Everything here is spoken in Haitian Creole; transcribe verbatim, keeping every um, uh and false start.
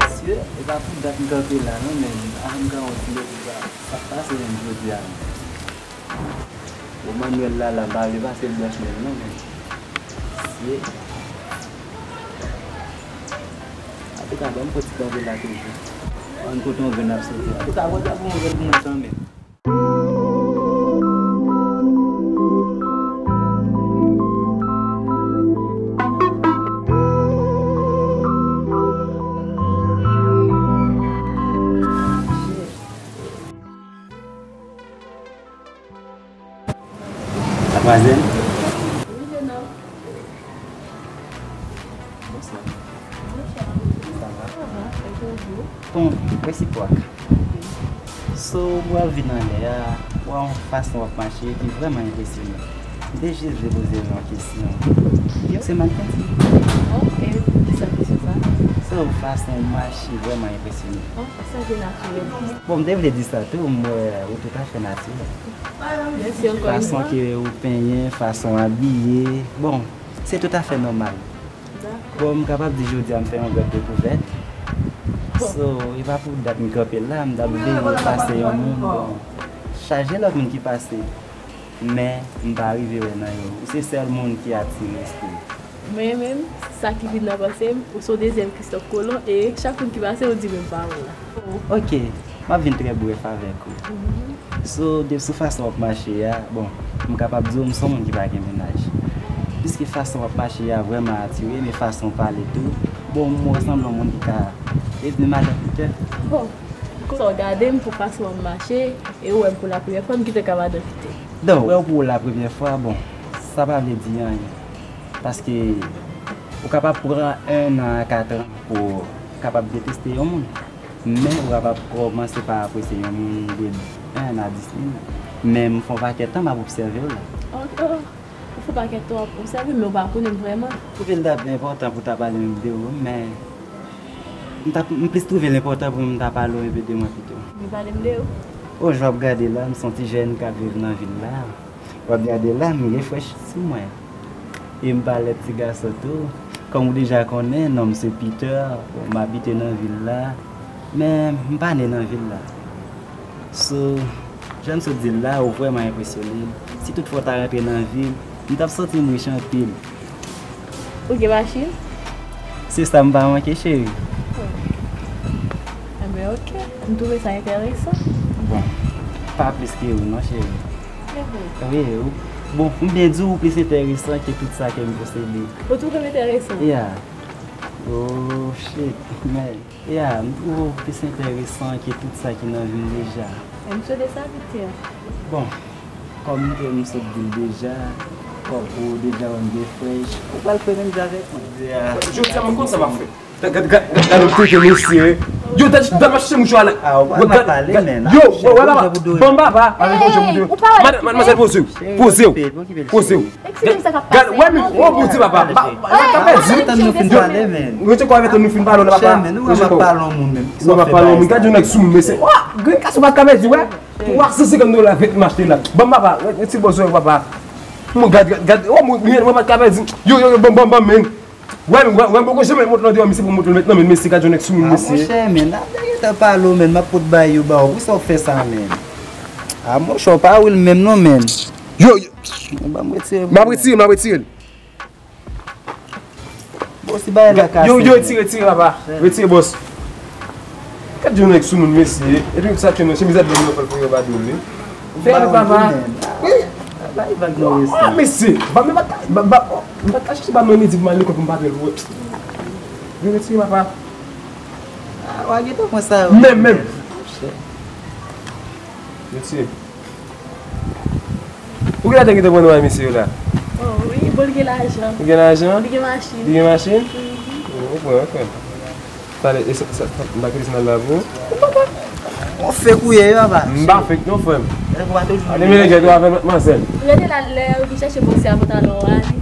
Mesye, e pa pou dat m kanpe la non, men avan m ka wè ti lòt sa, sa k pase menm jodi a menm. Bon, Manuel la, la, m pa vle pase l branch menm non, men. Mesye. Antouka, ban m fè ti kanpe la toujou. Ann kote yon grenn ap sote. Antouka, kote ap yon grenn pou mwen kanmenm. Madmwazèl. Wi, jenòm. Bonswa. Bonswa. Sa va? Sa va, e pou ou? Bon, resipròk. Ok. So, w ap vin anlè a, w a yon fason w ap mache ki vrèman enpresyone m. M te jis vle poze w yon kesyon. Yo? Se m ak Kenty? Oh, e kisa kesyon sa? So, fason w mache vrèman enpresyone m. Oh, sa vin natirèl. Bon, m te vle di sa tou, m wè ou toutafè natirèl. Mèsi ankò yon fwa. Fason ke ou penyen, fason w abiye, bon, se toutafè nòmal. Dakò. Bon, m kapab di jodi a m fè yon bèl dekouvèt. Bon. So, e pa pou dat m kanpe la, m t ap veye pase yon moun, bon, chaje lòt moun ki pase. Men, m pa rive wè nan yo. Ou se sèl moun ki atire espri m. Mwen menm, sa ki vin nan panse m, ou se yon dezyèm Christophe Colomb, e chak moun ki pase, ou di menm pawòl la. Ok, m ap vin trè brèf avèk ou. Mhm. So, de sou fason w ap mache a, bon, m kapab di w m se yon moun ki pa gen mennaj. Piske fason w ap mache a vrèman atire m, e fason w pale tou, bon, m wè w sanble yon moun ki ka devni madan Peter. Bon, sa w gade m pou fason w ap mache, e ou wè m pou lapremyè fwa, m kite ka madan Peter. Donk, wè w pou lapremyè fwa, bon, sa pa vle di anyen. Paske ou kapab pran ennan a katran pou w kapab deteste yon moun. Men ou kapab kòmanse pa apresye yon moun de enn a dis minit. Men m fè yon pakèt tan m ap obsève w la. Oh, oh. Ou fè yon pakèt tan w ap obsève m, men ou pa konnen m vrèman. M twouve l t ap enpòtan pou w ta pale m de ou, men m t ap, m plis twouve l enpòtan pou m ta pale w enpe de mwen pito. Men pale m de ou. Oh, jan w ap gade la, m se yon ti jèn k ap viv nan vil la. W ap gade la, m gen frèch sou mwen. E m pa lèd ti gason tou. Kòm ou deja konnen, non m se Peter. Bon, m abite nan vil la. Men, m pa ne nan vil la. So, jan m sot di l la, ou vrèman enpresyone m. Si toutfwa w ta rantre nan vi m, m t ap santi m rich anpil. Ou gen machin? Se sa m pa manke, cheri. Oh. Enben, ok. M twouve sa enteresan. Bon, pa plis ke ou non, cheri. Wi, ou, bon, m byen di w, ou plis enteresan ke tout sa ke m posede. Ou twouve m enteresan? Yeah. Oh, shit, man. Yeah, m twouve w plis enteresan ke tout sa ki nan vi m deja. E m swete sa, Peter. Bon, kòm m te, m sot di l deja, kòm ou deja wè m gen frèch, ou pral fè menm jan avèk mwen. Yeah. Jodi a, mwen konn sa m ap fè. Gad, gad, gad, gad, gad, gad, mesye. Yo, gad, gad, m ap chache mouchwa la. Ah, ou pa pale, men. Yo, wè, wè, papa. Ban m papa. Madamwazèl, poze w. Poze w. Poze w. Gad, wè, men, oh, Bondye, papa. Ba, ba, ba, ka pèdi. Tann nou fin pale, men. Rete kò avè tann nou fin pale, la, papa. Rete kò. Ou pa pale yon moun, men. Ou pa pale yon moun. Gad yon nèg sou moun, mesye. Wa, grenn kas ou pa ka pèdi, wè. Twa san senkant dola vèt m achte la. Ban m, papa. Rete bòs, papa. Mwen, gad, gad, gad. Oh, mwen, mwen, mwen pa ka pèdi. Yo, yo, yo, ban m, ban m, ban m, men. Wè, wè, wè, m poko janm met mont lan deyò, misye pou mont lan met nan men, mesye, gad yon nèg sou moun, mesye. Ah, monchè, men, ap gentan pale w, men, m ap pot bay yo ba w. Poukisa w fè sa, men? Ah, monchè, w pa real menm non, men. Yo, yo. Ban m retire l. M ap retire l, m ap retire l. Bon, si bagay la kase. Yo, yo, retire, retire, papa. Retire, bòs. Gad yon nèg sou moun, mesye. Epi sa ke nan chemiz a blan nan fè l pou yo pa dole. Fè l, papa. Wi. Bay vag nan resto. Ah, mesye. Ba, men ba, ba, ba, m pa ka chèche ba mwen midi pou m al lekòl pou m pa pè l pou. Yo, retire, papa. Ah, w a gentan pran sa yo. Menm, menm. Retire. Ou genlè te gentan pran nan men mesye yo la? Oh, wi, bon, li gen lajan. Li gen lajan? Li gen machin. Li gen machin? Mhm. Oh, ou pran, ou pran. Talè, e sa, sa, sa, m pa kite sandal la pou ou? Ou pa pran. Ou fake ou ye, papa. M pa fake non, frè m. Ou pa toujou. Ale, men nèg yo avè madmwazèl. Rete la, lè yo vin chèche bòs yo, pantalon a li.